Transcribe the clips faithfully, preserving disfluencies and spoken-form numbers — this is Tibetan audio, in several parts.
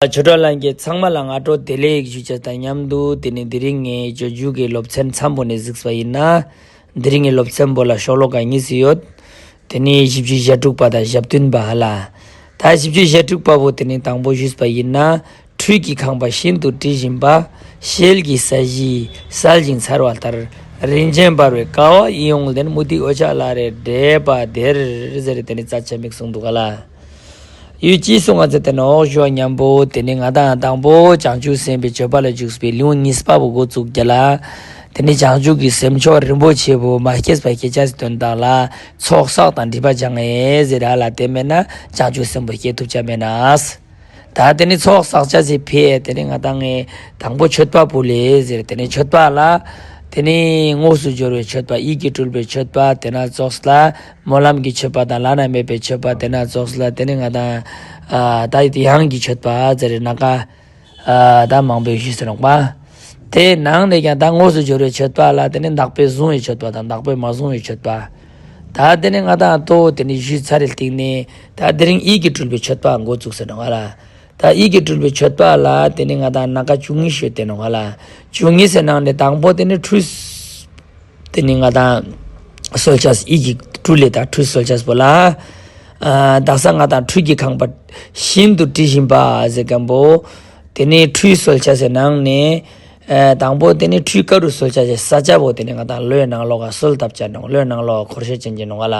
ཆོས་གྲོགས་ལྷན་རྒྱས་ཚང་མ་ལ་སྔ་དྲོ་བདེ་ལེགས་ཞུ་བྱ་དང་མཉམ་དུ། དེ་ནི་དེ་རིང་ངས་སྤྱོད་འཇུག་གི་སློབ་ཚན་མཚམས་པོ་ནས་གཟིགས་པ་ཡིན་ན། དེ་རིང་གི་སློབ་ཚན་པོ་ལ་ཤོ་ལོ་ཀ་གཉིས་སུ་ཡོད། དེ་ནི་བཞི་བཅུ་ཞེ་དྲུག་པ་དང་ཞེ་བདུན་པ་ཧ་ལ། ད་བཞི་བཅུ་ཞེ་དྲུག་པ་བོ་དེ་ནི་དང་པོ་ཞུས་པ་ཡིན་ན། ཁྲུས་ཀྱི་ཁང་པ་ཤིན་ཏུ་དྲི་ཞིམ་པ། ཤེལ་གྱི་ས་གཞི་གསལ་ཞིང་འཚེར་བ་ལྟར། རིན་ཆེན་འབར་བའི་ཀ་བ་ཡིད་འོང་ལྡན། མུ་ཏིག་འོད་ཆགས་བླ་རེ་བྲེས་པ་དེར། ཟེར་དེ་ནི་རྩ་ཆེ་མིག་གསུངས་འདུག་ག་ལ། ཡུལ་ཅི་སོང་ང་ཚེ་དེ་ནོག་ཞུ་བ་མཉམ་པོ། དེ་ནི་ང་དང་དང་པོ་བྱང་ཆུབ་སེམས་དཔའི་སྤྱོད་པ་ལ་འཇུག་པའི་ལེའུ་གཉིས་པ་བོ་འགོ་བཙུགས་རྒྱུ་ལ། དེ་ནི་བྱང་ཆུབ་ཀྱི་སེམས་མཆོག་རིན་པོ་ཆེ་བོ་མ་སྐྱེས་པ་སྐྱེ་བྱ་སའི་དོན་དག་ལ་ཚོགས་བསགས་དང་སྒྲིབ་པ་སྦྱང་ངེས་ཟེར་ར་ལ། དེ་མེད་ན་བྱང་ཆུབ་སེམས་དཔའ་སྐྱེ་ཐུབ་ཆ་མེད་ན། ད་དེ་ནི་ཚོགས་བསགས་བྱ་ཟེར་ཕེ། དེ་ནི་ང་དང་ངས་དང་པོ་མཆོད་པ་ཕུལ་ལེ་ཟེར། དེ་ནི་མཆོད་པ་ལ། དེ་ནི་དངོས་སུ་འབྱོར་བའི་མཆོད་པ། ཡིད་ཀྱིས་སྤྲུལ་པའི་མཆོད་པ། དེ་ན་ཙོགས་ལ། སྨོན་ལམ་གྱི་མཆོད་པ་དང་བླ་ན་མེད་པའི་མཆོད་པ། དེ་ན་ཙོགས་ལ་དེ་ནི་ང་དང་། ཨ། ད་ཡང་གི་མཆོད་པ་ཟེར་ན་ཀ་ཨ། ད་མང་པོའི་ཞུས་ཟེར་ནོག་པ། དེ་ནང་ནས་ཀྱང་ད་དངོས་སུ་འབྱོར་བའི་མཆོད་པ་ལ། དེ་ནི་བདག་པོས་བཟུང་བའི་མཆོད་པ་དང་བདག་པོས་མ་བཟུང་བའི་མཆོད་པ། ད་དེ་ནི་ང་དང་ལྟོ་དེ་ནི་ཞུས་ཚར་རེ་སྟེང་ནས། ད་དེ་རིང་ཡིད་ཀྱིས་སྤྲུལ་པའི་མཆོད་པ་འགོ་བཙུགས་ཟེར་ནོག་ལ། ད་ཡིད་ཀྱིས་སྤྲུལ་པའི་མཆོད་པ་ལ་དེ་ནི་ང་དང་སྣ་ཁ་བཅུ་གཉིས་ཤོད་དེ་ནོག་ལ། བཅུ་གཉིས་ཟེར་ནང་ནས་དང་པོ་དེ་ནི་ཁྲུས། དེ་ནི་ང་དང་གསོལ་ཅས་ཡིད་ཀྱིས་སྤྲུལ་ལེ་ད་ཁྲུས་གསོལ་ཅས་པོ་ལ། ཨ། དག་ས་ང་དང་ཁྲུས་ཀྱི་ཁང་པ་ཤིན་ཏུ་དྲི་ཞིམ་པ་ཟེར་མཁན་པོ། དེ་ནི་ཁྲུས་གསོལ་ཅས་སའི་ནང་ནས། ཨ། དང་པོ་དེ་ནི་ཁྲུས་ཀ་རུ་གསོལ་ཅས་སའི་ས་ཆ་བོ་དེ་ནི་ང་དང་ལོའི་ནང་ལོགས་ཀ་གསོལ་བཏབ་ཅ་ནོག། ལོའི་ནང་ལོགས་འཁོར་ཤེས་ཅན་གྱི་ནོག་ལ།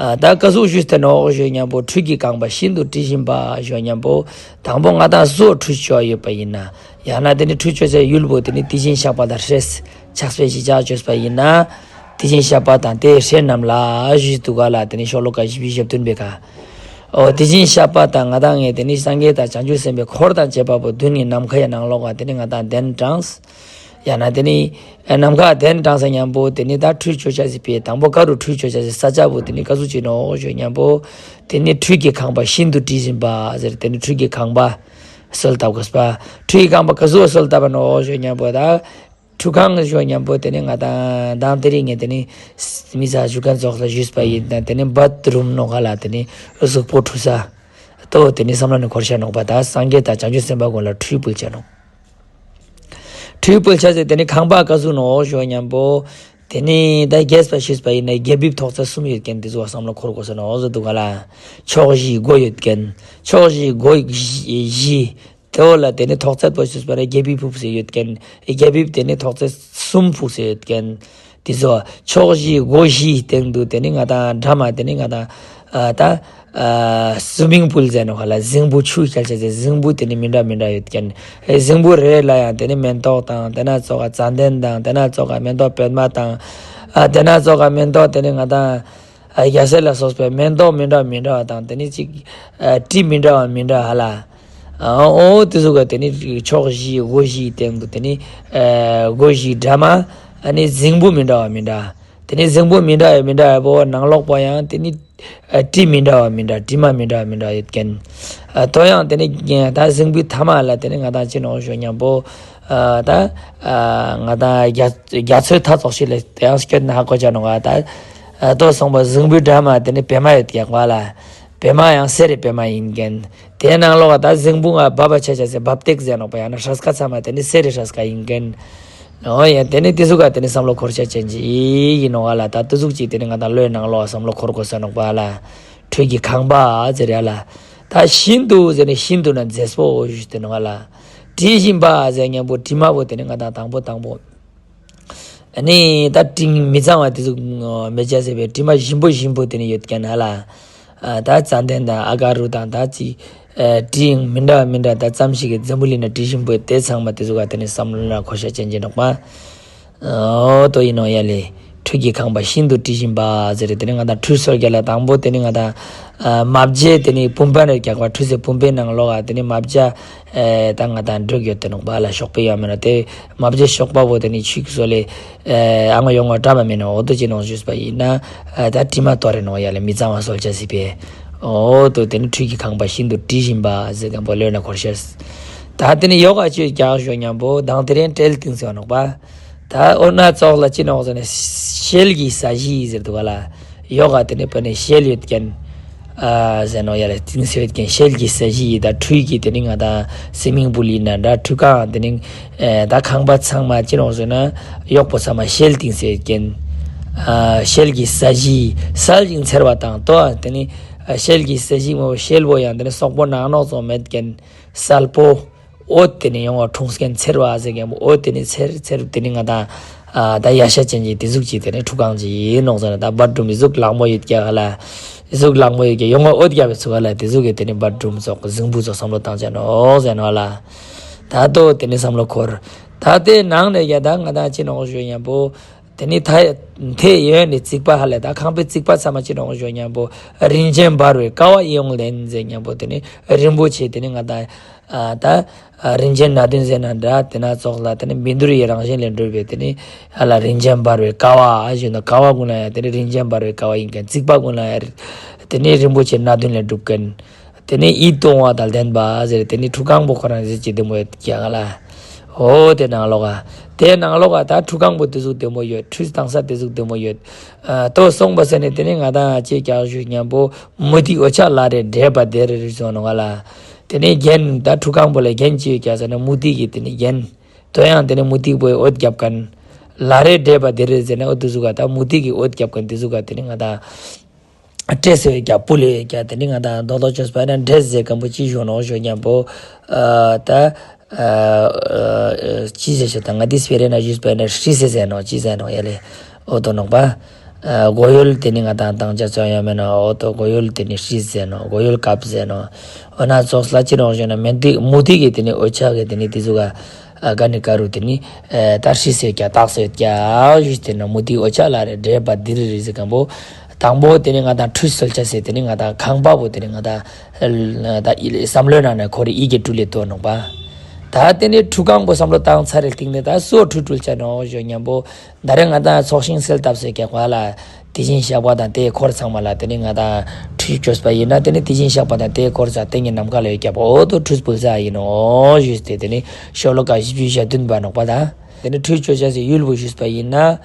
ཨ། ད་ཀ་ཟུག་ཞུས་ཏེ་ནོག་ཞུ་མཉམ་པོ། ཁྲུས་ཀྱི་ཁང་པ་ཤིན་ཏུ་དྲི་ཞིམ་པ་ཞུ་མཉམ་པོ། དང་པོ་ང་དང་སོ་ཁྲུས་ཆོག་ཡོད་པ་ཡིན་ན། ཡང་ན་དེ་ནི་ཁྲུས་ཆོག་ཅས་ཡུལ་བོ་དེ་ནི་དེ་བཞིན་གཤེགས་པ་དང་སྲས་ཕྱག་དཔེ་ཞིག་ཆགས་བཅོས་པ་ཡིན་ན། དེ་བཞིན་གཤེགས་པ་དང་དེའི་སྲས་རྣམས་ལ་ཞུས་འདུག་ག་ལ། དེ་ནི་ཤོ་ལོ་ཀ་བཞི་བཅུ་ཞེ་བདུན་པའི་ཀ། ཨོ། དེ་བཞིན་གཤེགས་པ་དང་ང་དང་ངས་དེ་ནི་སངས་རྒྱས་དང་བྱང་ཆུབ་སེམས་དཔའི་འཁོར་དང་བཅས་པ་པོ་བདུན་ནི་ནམ་མཁའི་ནང་ལོགས་ཀ་དེ་ནི་ང་དང་གདན་དྲངས། ཡང་ན་དེ་ནི་ནམ་མཁའ་གདན་དྲངས་ས་མཉམ་པོ་དེ་ནི་ད་ཁྲུས་ཆོག་ཅས་སའི་ཕེ་དང་པོ་ཀ་རུ་ཁྲུས་ཆོག་ཅས་སའི་ས་ཆ་བོ་དེ་ནི་ཀ་ཟུག་ཅིག་ནོག་ཞུ་མཉམ་པོ། དེ་ནི་ཁྲུས་ཀྱི་ཁང་པ་ཤིན་ཏུ་དྲི་ཞིམ་པ་ཟེར། དེ་ནི་ཁྲུས་ཀྱི་ཁང་པ་གསོལ་བཏབ་དགོས་པ། ཁྲུས་ཀྱི་ཁང་པ་ཀ་ཟུག་གསོལ་བཏབ་པ་ནོག་ཞུ་མཉམ་པོ། ད་ཁྲུས་ཁང་ཞུ་མཉམ་པོ་དེ་ནི་ང་དང་དང་དེ་རིང་ངས་དེ་ནི་མི་ཚ་ཞུ་མཁན་ཙོགས་ལ་ཞུས་པ་ཡིན་ན། དེ་ནི་བཱཐ་རུམ་ནོག་ག་ལ། དེ་ནི་གཟུགས་པོ་ཁྲུས་ས་ལྟོ་དེ་ནི་བསམ་བློ་ནི་འཁོར་ཤ་ནོག་པ། ད་སངས་རྒྱས་དང་བྱང་ཆུབ་སེམས་དཔའ་ཀུན་ལ་ཁྲུས་ཕུལ་ཆ་ནོག། ཁྲུས་ཕུལ་ཆ་ཟེར་དེ་ནི་ཁང་པ་ཀ་ཟུག་ནོག་ཞུ་མཉམ་པོ། དེ་ནི་ད་རྒྱས་པ་ཞུས་པ་ཡིན་ན་རྒྱ་ཕིབས་ཐོག་ཚད་གསུམ་ཡོད་མཁན་དེ་ཚོ་བསམ་བློ་འཁོར་དགོས་ས་ནོག་ཟེར་འདུག་ག་ལ། ཕྱོགས་བཞིའི་སྒོ་ཡོད་མཁན། ཕྱོགས་བཞིའི་སྒོ་བཞི། དེ་བོ་ལ་དེ་ནི་ཐོག་ཚད་པོ་ཞུས་པ་ན་རྒྱ་ཕིབས་ཕུབས་སུ་ཡོད་མཁན། རྒྱ་ཕིབས་དེ་ནི་ཐོག་ཚད་གསུམ་ཕུབས་སུ་ཡོད་མཁན། དེ་ཚོ་ཕྱོགས་བཞིའི་སྒོ་བཞིའི་སྟེང་དུ་དེ་ནི་ང་དང་འདྲ་མ་དེ་ནི་ང་དང་། ཨ། ད། ཨ། སུ་མིང་པུལ་ཟེར་ནོག་ག་ལ། རྫིང་བུ་ཆུ་ཁྱལ་ཆ་ཟེར་རྫིང་བུ་དེ་ནི་མི་འདྲ་མི་འདྲ་ཡོད་མཁན། ཨེ། རྫིང་བུ་རེ་ལ་ཡང་དེ་ནི་མེ་ཏོག་དང་དེ་ན་ཙོགས་ཀ་ཙན་དན་དང་དེ་ན་ཙོགས་ཀ་མེ་ཏོག་པད་མ་དང་། ཨ། དེ་ན་ཙོགས་ཀ་མེ་ཏོག་དེ་ནི་ང་དང་། ཨ། རྒྱ་སེར་ལ་སོགས་པའི་མེ་ཏོག་མི་འདྲ་མི་འདྲ་བ་དང་དེ་ནི་ཅིག་ཨ། དྲི་མི་འདྲ་བ་མི་འདྲ་ཧ་ལ། ཨ། ཨོ་དེ་ཚོ་ག་དེ་ནི་ཕྱོགས་བཞི་སྒོ་བཞིའི་སྟེང་དུ་དེ་ནི། ཨ། སྒོ་བཞི་འདྲ་མ། ཨ་ནི་རྫིང་བུ་མི་འདྲ་བ་མི་འདྲ། དེ་ནི་རྫིང་བུ་མི་འདྲ་བ་མི་འདྲ་བ་བོ་ནང་ལོགས་པ་ཡང་དེ་ནི། ཨ། དྲི་མི་འདྲ་བ་མི་འདྲ། དྲི་མ་མི་འདྲ་བ་མི་འདྲ་ཡོད་མཁན། ཨ། དོ་ཡང་དེ་ནི་ད་རྫིང་བུའི་མཐའ་མ་ལ་དེ་ནི་ང་དང་ཅི་ནོག་ཞུ་མཉམ་པོ། ཨ། ད། ཨ། ང་དང་རྒྱ་རྒྱ་མཚོའི་མཐའ་ཙོགས་ཤིག་ལ་དེ་ཡང་སྐྱོད་ན་ཧ་གོ་ཆ་ནོག་ག་ད། ཨ། དོ་སོང་པ་རྫིང་བུའི་འདྲ་མ་དེ་ནི་བྱེ་མ་ཡོད་ཀྱག་པ་ལ། བྱེ་མ་ཡང་གསེར་རི་བྱེ་མ་ཡིན་མཁན། དེའི་ནང་ལོགས་ད་རྫིང་བུ་ང་འབབ་པ་ཆ་ཆ་ཟེར་འབབ་སྟེགས་ཟེར་ནོག་པ། ཡང་ན་སྲས་ཀ་ཚང་མ་དེ་ནི་གསེར་རི་སྲས་ཀ་ཡིན་མཁན། ཨོ་ཡ། དེ་ནི་དེ་ཟུག་ག་དེ་ནི་བསམ་བློ་འཁོར་ཆ་ཅན་ཅིག་ཡིན་ནོག་ག་ལ། ད་དེ་ཟུག་ཅིག་དེ་ནི་ང་དང་བློའི་ནང་ལོགས་བསམ་བློ་འཁོར་དགོས་ས་ནོག་པ་ལ། ཁྲུས་ཀྱི་ཁང་པ་ཟེར་ཡ་ལ། ད་ཤིན་ཏུ་ཟེར་ནི་ཤིན་ཏུ་ན་མཛེས་པོ་ཞུས་ཏེ་ནོག་ག་ལ། དྲི་ཞིམ་པ་ཟེར་མཉམ་པོ་དྲི་མ་བོ་དེ་ནི་ང་དང་དང་པོ་དང་པོ། ཨ་ནི་ད་དྲི་མི་གཙང་བ་དེ་ཚོ་མེད་ཅག་ཟེར་བའི་དྲི་མ་ཞིམ་པོ་ཞིམ་པོ་དེ་ནི་ཡོད་མཁན་ཧ་ལ། ཨ། ད་ཙན་དན་དང་ཨ་ག་རུ་དང་ད་ཅི། ཨ། དྲི་མི་འདྲ་བ་མི་འདྲ་ད་ཙམ་ཞིག་གི་འཛམ་བུ་གླིང་ན་དྲི་ཞིམ་པོ་དེ་ཚང་མ་དེ་ཚོ་ག་དེ་ནི་བསམ་བློ་ན་འཁོར་ཤ་ཅན་ཅིག་ནོག་པ། ཨོ་དོ་ཡིན་ནོག་ཡ་ལེ། ཁྲུས་ཀྱི་ཁང་པ་ཤིན་ཏུ་དྲི་ཞིམ་པ་ཟེར་རེད། དེ་ནི་ང་དང་ཁྲུས་གསོལ་རྒྱུ་ལ་དང་པོ་དེ་ནི་ང་དང་། ཨ། མ་བརྗེད་དེ་ནི་བུམ་པ་རེ་རྒྱག་པ། ཁྲུས་སའི་བུམ་པའི་ནང་ལོགས་ཨ་དེ་ནི་མ་བརྗེད། ཨེ། ད་ང་དང་འགྲིག་ཡོད་དེ་ནོག་པ་ལ། ཞོགས་པའི་ཡང་མིན་ནོག་དེ་མ་བརྗེད་ཞོགས་པ་བོ་དེ་ནི་ཆུ་གི་སོ་ལེ། ཨེ། ཨ་ང་ཡོང་ང་འདྲ་མ་མིན་ནོག་འོ་དོ་ཅི་ནོག་ཞུས་པ་ཡིན་ན། ཨ། ད་དྲི་མ་དོ་རེ་ནོག་ཡ་ལེ། མི་གཙང་བ་གསོལ་ཅས་སི་པས། འོ་དོ་དེ་ནི་ཁྲུས་ཀྱི་ཁང་པ་ཤིན་ཏུ་དྲི་ཞིམ་པ་ཟེར་མཁན་པོ་བློ་ན་འཁོར་ཤ། ད་དེ་ནི་ཡོ་ག་ཅིག་རྒྱག་ཞོ་མཉམ་པོ་དང་དེ་རིང་སྤྲེལ་ཏིང་ཟེར་བ་ནོག་པ། ད་འོ་ན་ཙོགས་ལ་ཅི་ནོག་ཟེར་ན་ཤེལ་གྱི་ས་གཞི་ཟེར་འདུག་ག་ལ། ཡོ་ག་དེ་ནི་པ་ནི་ཤེལ་ཡོད་མཁན། ཨ་ཟེར་ནོ་ཡ་རེ་ཏིང་ཟེར་བའི་རྐྱེན་ཤེལ་གྱི་ས་གཞི་ཡི་ད་ཁྲུས་ཀྱི་དེ་ནི་ང་ད་སི་མིང་པུལ་ཡིན་ན་འདྲ། ཁྲུས་ཁང་དེ་ནི་ཨེ་ད་ཁང་པ་ཚང་མ་ཅི་རོང་ཟེར་ན་གཡོག་པོ་ཚང་མ་ཤེལ་ཏིང་ཟེར་བའི་རྐྱེན། ཨ་ཤེལ་གྱི་ས་གཞི་སལ་ཅིང་འཚེར་བ་དང་དོ། དེ་ནི་ཨ་ཤེལ་གྱི་ས་གཞི་མོ་ཤེལ་པོ་ཡང་དེ་ནི་སོག་པོ་ནག་ནོག་ཙོ་མེད་རྐྱེན་སལ་པོ། འོད་དེ་ནི་ཡོང་བ་འཁྲུངས་མཁན་འཚེར་བ་ཟེར་མཁན་པོ། འོད་དེ་ནི་འཚེར་འཚེར་དེ་ནི་ང་དང་ཨ་ད་ཡ་ཤ་ཅན་གྱི་དེ་ཟུག་ཅིག་དེ་ནི་ཁྲུས་ཁང་ཅིག་ཡིན་ནོག་ཟེར་ན། ད་བཱཐ་རུམ་ཟུག་ལག་མོ་ཡོད་ཀྱག་ལ། ཟུག་ལག་མོ་ཡོད་ཀྱག་ཡོང་བ་འོད་རྒྱབ་པའི་ཚུལ་ལ་དེ་ཟུག་གི་དེ་ནི་བཱཐ་རུམ་ཙོག་གཟིམ་བུ་ཙོག་བསམ་བློ་བཏང་ཅག་ནོག་ཟེར་ནོ་ལ། ད་ལྟོ་དེ་ནི་བསམ་བློ་འཁོར། ད་དེ་ནང་ནས་ཡ་ད་ང་དང་ཅི་ནོག་ཞུ་མཁན་པོ། དེ་ནི་ད་དེ་ཡོད་ནི་རྩིག་པ་ཧ་ལས་ད་ཁང་པའི་རྩིག་པ་ཚང་མ་ཅི་ནོག་ཞུ་མཁན་པོ། རིན་ཆེན་འབར་བའི་ཀ་བ་ཡིད་འོང་ལྡན་ཟེར་མཁན་པོ། དེ་ནི་རིན་པོ་ཆེ་དེ་ནི་ང་དང་ཨ་ད་ཨ་རིན་ཆེན་སྣ་བདུན་ཟེར་ན་འདྲ། དེ་ན་ཙོགས་ལ་དེ་ནི་བཻ་ཌཱུརྱའི་རང་བཞིན་ལས་གྲུབ་པའི་དེ་ནི་ཨ་ལ་རིན་ཆེན་འབར་བའི་ཀ་བ་ཨ་ཞུ་ན། ཀ་བ་ཀུན་ལ་ཡང་དེ་ནི་རིན་ཆེན་འབར་བའི་ཀ་བ་ཡིན་མཁན། རྩིག་པ་ཀུན་ལ་ཡང་དེ་ནི་རིན་པོ་ཆེ་སྣ་བདུན་ལས་གྲུབ་མཁན། དེ་ནི་ཡིད་དུ་འོང་བ་དང་ལྡན་པ་ཟེར། དེ་ནི་ཁྲུས་ཁང་པོ་ཁོ་རང་ཟེར་གྱི་བདེ་མོ་ཡོད་ཀྱག་ལ། འོ་དེ་ནང་ལོགས་ཨ་དེ་ནང་ལོགས་ཨ་ད་ཁྲུས་ཁང་པོ་དེ་ཟུག་བདེ་མོ་ཡོད། ཁྲུས་བཏང་ས་དེ་ཟུག་བདེ་མོ་ཡོད། ཨ་ལྟོ་སོང་པ་ཟེར་ནས་དེ་ནི་ང་དང་ཅི་ཀྱག་ཞུ་མཁན་པོ། མུ་ཏིག་འོད་ཆགས་ལ་རེ་བྲེས་པ་དེ་རེ་རེ་སོང་ནོ་ང་ལ། དེ་ནས་རྒྱན་ད་ཁྲུས་ཁང་པོ་ལ་རྒྱན་ཅི་ཡོད་ཀྱག་ཟེར་ན་མུ་ཏིག་གི་དེ་ནི་རྒྱན། དོ་ཡང་དེ་ནི་མུ་ཏིག་པོའི་འོད་རྒྱབ་མཁན། ལ་རེ་བྲེས་པ་དེ་རེ་ཟེར་ན་འོ་དེ་ཟུག་ག་ད་མུ་ཏིག་གི་འོད་རྒྱབ་མཁན་དེ་ཟུག་ག་དེ་ནི་ང་དང་སྤྲས་སེ་ཡོད་ཀྱག་པུལ་ཡོད་ཀྱག་དེ་ནི་ང་དང་རྡོག་རྡོག་བཅོས་པ་ན་འབྲས་ཟེར་མཁན་པོ་ཅི་ཞུ་ནོག་ཞུ་མཁན་པོ། ཨ་ད་ཨ་ཨ་ཅི་ཟེར་ཞུ་ད་ང་དེ་སྤེ་ར་ན་ཞུས་པ་ན་ཧྲི་སེ་ཟེར་ནོག་ཅི་ཟེར་ནོག་ཡ་ལེ། འོ་དོ་ནོག་པ། ཨ་སྒོ་ཡོལ་དེ་ནི་ང་དང་བཏང་ཆ་ཚོད་ཡོད་མེད་ནོ། འོ་དོ་སྒོ་ཡོལ་དེ་ནི་ཧྲི་ཟེར་ནོག་སྒོ་ཡོལ་ཀབ་ཟེར་ནོག་འོ་ན་ཙོགས་ལ་ཅི་ནོག་ཞུ་ན་མུ་ཏིག་མུ་ཏིག་གི་དེ་ནི་འོད་ཆགས་གི་དེ་ནི་དེ་ཟུག་ག་ཨ་ག་ནི་ཀ་རུ་དེ་ནི་ཨ་ད་ཧྲི་སེ་ཀྱ་ཏག་སེ་ཀྱ་ཞུས་ཏེ་ན་མུ་ཏིག་འོད་ཆགས་ལ་རེ་བྲེས་པ་དེ་རེ་རེ་ཟེར་མཁན་པོ། དང་པོ་དེ་ནི་ང་དང་ཁྲུས་གསོལ་ཆ་ཟེར་དེ་ནི་ང་དང་ཁང་པ་པོ་དེ་ནི་ང་དང་ད་བསམ་བློའི་ནང་ན་ཁོ་རེ་ཡིད་ཀྱི་སྤྲུལ་ལས་དོ་ནོག་པ། ད་དེ་ནི་ཁྲུས་ཁང་པོ་བསམ་བློ་བཏང་ཚར་རེ་སྟེང་ནས་ད་སུ་ཁྲུས་སྤྲུལ་ཆ་ནོག་ཞུ་མཁན་པོ། ད་རེས་ང་དང་ཚོགས་ཞིང་གསལ་བཏབ་སེ་ཀྱག་པ་ལ། དེ་བཞིན་གཤེགས་པ་དང་དེའི་འཁོར་ཚང་མ་ལ་དེ་ནི་ང་དང་ཁྲུས་བཅོས་པ་ཡིན་ན་དེ་ནི་དེ་བཞིན་གཤེགས་པ་དང་དེའི་འཁོར་ཚང་སྟེང་གི་ནམ་མཁའ་ལ་ཡོད་ཀྱག་པ་འོ་དོ་ཁྲུས་སྤུལ་ས་ཡིན་ནོག་ཞུས་ཏེ་དེ་ནི་ཤོ་ལོ་ཀ་བཞི་བཅུ་ཞེ་བདུན་པ་ནོག་པ་ད། དེ་ནི་ཁྲུས་བཅོས་བྱ་སའི་ཡུལ་བོ་ཞུས་པ་ཡིན་ན།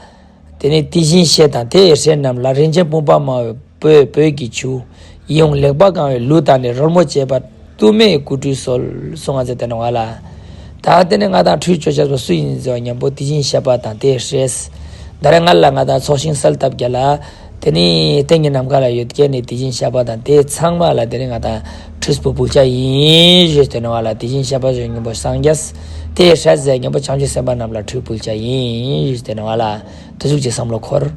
དེ་ནི་དེ་བཞིན་གཤེགས་དང་དེའི་སྲས་རྣམས་ལ་རིན་ཆེན་བུམ་པ་མང་བའི་སྤོས་སྤོས་ཀྱི་ཆུ། ཡིད་འོང་ལེགས་པར་བཀང་བའི་ལུས་དང་ནི་རོལ་མོ་བཅས་པ་དུ་མས་སྐུ་ཁྲུས་གསོལ་གསུང་ང་མཛད་དེ་ནོག་ལ། ད་དེ་ནི་ང་དང་ཁྲུས་བཅོས་བྱ་བ་སུ་ཡིན་ཟེར་བ་མཉམ་པོ་དེ་བཞིན་གཤེགས་པ་དང་དེའི་སྲས། ད་རེས་ང་ལ་ང་དང་ཚོགས་ཞིང་གསལ་བཏབ་རྒྱ་ལ། དེ་ནི་སྟེང་གི་ནམ་མཁའ་ལ་ཡོད་མཁན་ནི་དེ་བཞིན་གཤེགས་པ་དང་དེ་ཚང་མ་ལ་དེ་ནི་ང་དང་ཁྲུས་སྤུ་སྤུལ་བྱ་ཡིན་ཞུས་ཏེ་ནོག་ལ། དེ་བཞིན་གཤེགས་པ་ཟེར་མཉམ་པོ་སངས་རྒྱས། དེའི་སྲས་ཟེར་མཉམ་པོ་བྱང་ཆུབ་སེམས་དཔའ་རྣམས་ལ་ཁྲུས་སྤུལ་བྱ་ཡིན་ཞུས་ཏེ་ནོག་ལ། དེ་ཟུག་ཅིག་བསམ་བློ་འཁོར།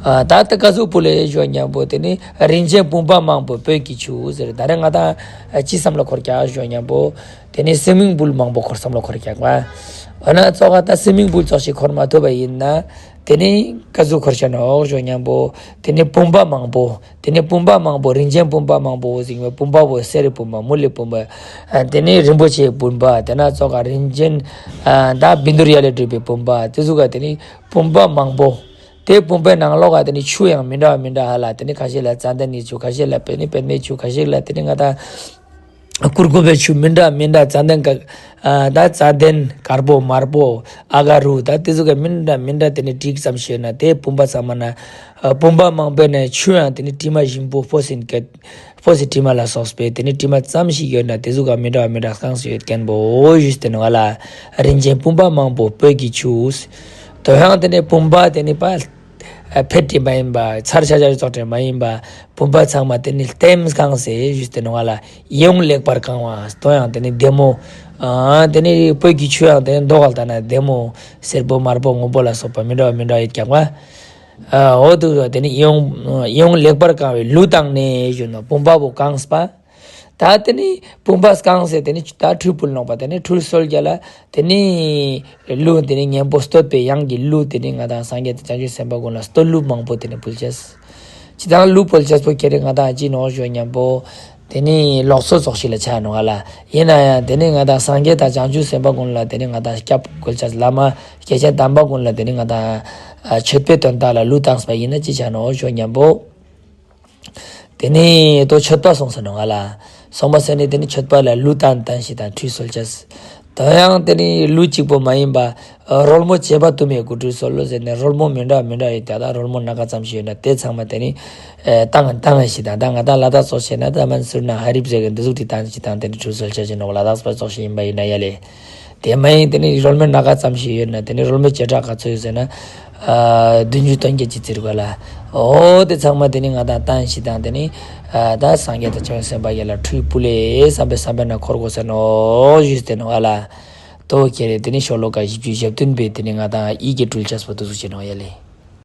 ཨ་ད་ལྟ་ཀ་ཟུག་སྤུལ་ལེ་ཞུ་མཉམ་པོ་དེ་ནི་རིན་ཆེན་བུམ་པ་མང་པོ་སྤོས་ཀྱི་ཆུ་ཟེར། ད་རེས་ང་དང་ཅི་བསམ་བློ་འཁོར་རྒྱག་ཞུ་མཉམ་པོ། དེ་ནི་སི་མིང་པུལ་མང་པོ་འཁོར་བསམ་བློ་འཁོར་རྒྱག་པ། འོ་ན་ཙོག་ག་ད་སི་མིང་པུལ་ཙོགས་ཤིག་འཁོར་མ་ཐུབ་པ་ཡིན་ན། དེ་ནི་ཀ་ཟུག་འཁོར་བྱ་ནོག་ཞུ་མཉམ་པོ། དེ་ནི་བུམ་པ་མང་པོ། དེ་ནི་བུམ་པ་མང་པོ་རིན་ཆེན་བུམ་པ་མང་པོ་ཟེར་བའི་བུམ་པ་བོ་གསེར་རི་བུམ་པ་དངུལ་ལི་བུམ་པ། ཨ་དེ་ནི་རིན་པོ་ཆེའི་བུམ་པ་དེ་ན་ཙོག་ག་རིན་ཆེན་ཨ་ད་བཻ་ཌཱུརྱ་ལས་གྲུབ་པའི་བུམ་པ་དེ་ཟུག་ག་དེ་ནི་བུམ་པ་མང་པོ། དེ་བུམ་པའི་ནང་ལོགས་ག་དེ་ནི་ཆུ་ཡང་མི་འདྲ་བ་མི་འདྲ་ཧ་ལ། དེ་ནི་ཁ་ཤས་ལ་ཙན་དན་ནི་ཆུ། ཁ་ཤས་ལ་དེ་ནི་པད་མའི་ཆུ། ཁ་ཤས་ལ་དེ་ནི་ང་ད་གུར་གུམ་པའི་ཆུ་མི་འདྲ་མི་འདྲ། ཙན་དན་ག་ཨ་ད་ཙན་དན་དཀར་པོ་དམར་པོ་ཨ་ག་རུ་ད་དེ་ཟུག་ག་མི་འདྲ་མི་འདྲ་དེ་ནི་དྲིས་ཙམ་ཞིག་ཡོད་ན་དེ་བུམ་པ་ཚང་མ་ན་ཨ་བུམ་པ་མང་པོའི་ནང་ཆུ་ཡང་དེ་ནི་དྲི་མ་ཞིམ་པོ་སྤོས་ཟིན་སྐད། སྤོས་སི་དྲི་མ་ལ་སོགས་པའི་དེ་ནི་དྲི་མ་ཙམ་ཞིག་ཡོད་ན་དེ་ཟུག་ག་མི་འདྲ་བ་མི་འདྲ་བསྐངས་སུ་ཡོད་མཁན་པོ་ཞུས་ཏེ་ནོག་ལ། རིན་ཆེན་བུམ་པ་མང་པོ་སྤོས་ཀྱི་ཆུ། དོ་ཡང་དེ་ནི་བུམ་པ་དེ་ནི་པ་ཨ་ཕེ་དྲི་མ་ཡིན་པ། ཚར་ཆ་ཆ་ཙོག་དྲི་མ་ཡིན་པ། བུམ་པ་ཚང་མ་དེ་ནི་ལྟེམ་བསྐངས་སེ་ཞུས་ཏེ་ནོག་ལ། ཡིད་འོང་ལེགས་པར་བཀང་བ། དོ་ཡང་དེ་ནི་བདེ་མོ། ཨ་དེ་ནི་སྤོས་ཀྱི་ཆུ་ཡང་དེ་ནི་མདོག་ག་ལྟ་ན་བདེ་མོ། སེར་པོ་དམར་པོ་སྔོན་པོ་ལ་སོགས་པ་མི་འདྲ་བ་མི་འདྲ་བ་ཡོད་ཀྱང་བ། ཨ་འོ་དུ་དེ་ནི་ཡིད་འོང་ཡིད་འོང་ལེགས་པར་བཀང་བའི་ལུས་དང་ནི་ཞུ་ན་བུམ་པ་བོ་བཀངས་པ། ད་དེ་ནི་བུམ་པ་བཀང་སེ་དེ་ནི་ད་ཁྲུས་ཕུལ་ནོག་པ། དེ་ནི་ཁྲུས་གསོལ་རྒྱ་ལ་དེ་ནི་ལུས་དེ་ནི་གཉེན་པོ་བསྟོད་པའི་དབྱངས་ཀྱི་ལུས་དེ་ནི་ང་དང་སངས་རྒྱས་དང་བྱང་ཆུབ་སེམས་དཔའ་ཀུན་ལ་བསྟོད་གླུ་མང་པོ་དེ་ནི་ཕུལ་ཅེས། ཅི་དང་གླུ་ཕུལ་ཅེས་པོ་ཁྱེད་རེ་ང་དང་ཅི་ནོག་ཞུ་མཉམ་པོ། དེ་ནི་ལོག་སོ་ཙོགས་ཤིག་ལ་ཆ་ནོག་ལ། ཡིན་ན་ཡང་དེ་ནི་ང་དང་སངས་རྒྱས་དང་བྱང་ཆུབ་སེམས་དཔའ་ཀུན་ལ་དེ་ནི་ང་དང་སྐྱབས་དགོས་ཅེས། བླ་མ་སྐྱེས་ཆེན་དམ་པ་ཀུན་ལ་དེ་ནི་ང་དང་མཆོད་པའི་དོན་དག་ལ་གླུ་བཏང་པ་ཡིན་ན་ཅི་ཆ་ནོག་ཞུ་མཉམ་པོ། དེ་ནས་ལྟོ་མཆོད་པ་སོང་ཟེར་ནོག་ལ། སོང་པ་ཟེར་ནས་དེ་ནི་མཆོད་པ་ལ་གླུ་བཏང་བཏང་ཞིག་དང་ཁྲུས་གསོལ་ཅེས། ད་ཡང་དེ་ནི་ལུས་གཅིག་པོ་མ་ཡིན་པ། རོལ་མོ་བྱེད་པ་དུ་མའི་སྐུ་ཁྲུས་གསོལ་ལོ་ཟེར་ནས་རོལ་མོ་མི་འདྲ་མི་འདྲ་ཡོད། ད་ལྟ་རོལ་མོ་སྣ་ཁ་ཙམ་ཞིག་ཡོད་ན་དེ་ཚང་མ་དེ་ནི་བཏང་བཏང་ཞིག་དང་། ད་ང་ད་ལ་དྭགས་སོགས་བྱས་ན་ད་མན་སུར་ན་ཧ་རིབ་ཟེར་གི་འདི་ཟུག་དེ་བཏང་ཞིག་དང་དེ་ནི་ཁྲུས་གསོལ་བྱ་ཞིག་ནོག་ལ་དྭགས་པ་སོགས་ཞིག་ཡིན་པ་ཡིན་ན་ཡ་ལེ། དེ་མ་ཡིན་དེ་ནི་རོལ་མོ་སྣ་ཁ་ཙམ་ཞིག་ཡོད་ན་དེ་ནི་རོལ་མོ་བྱེ་བྲག་ག་ཚོད་ཡོད་ཟེར་ན། བདུན་ཅུ་དོན་བརྒྱད་ཀྱི་ཚིག་རིག་པ་ལ། འོ་དེ་ཚང་མ་དེ་ནི་ང་དང་བཏང་ཞིག་དང་དེ་ནི། ད་སངས་རྒྱས་དང་བྱང་སེམས་དཔའ་ཡ་ལ་ཁྲུས་ཕུལ་ལེ་བསམ་པའི་བསམ་པའི་ན་འཁོར་དགོས་ཟེར་ནོ་ཞུས་ཏེ་ནོ་ཨ་ལ། དོ་ཁྱེད་རེ་དེ་ནི་ཤོ་ལོ་ཀ་བཞི་བཅུ་ཞེ་བདུན་པའི་དེ་ནི་ང་དང་ཡིད་ཀྱི་སྤྲུལ་ཆས་པོ་དུ་ཟུག་བྱེད་ནོ་ཡ་ལེ།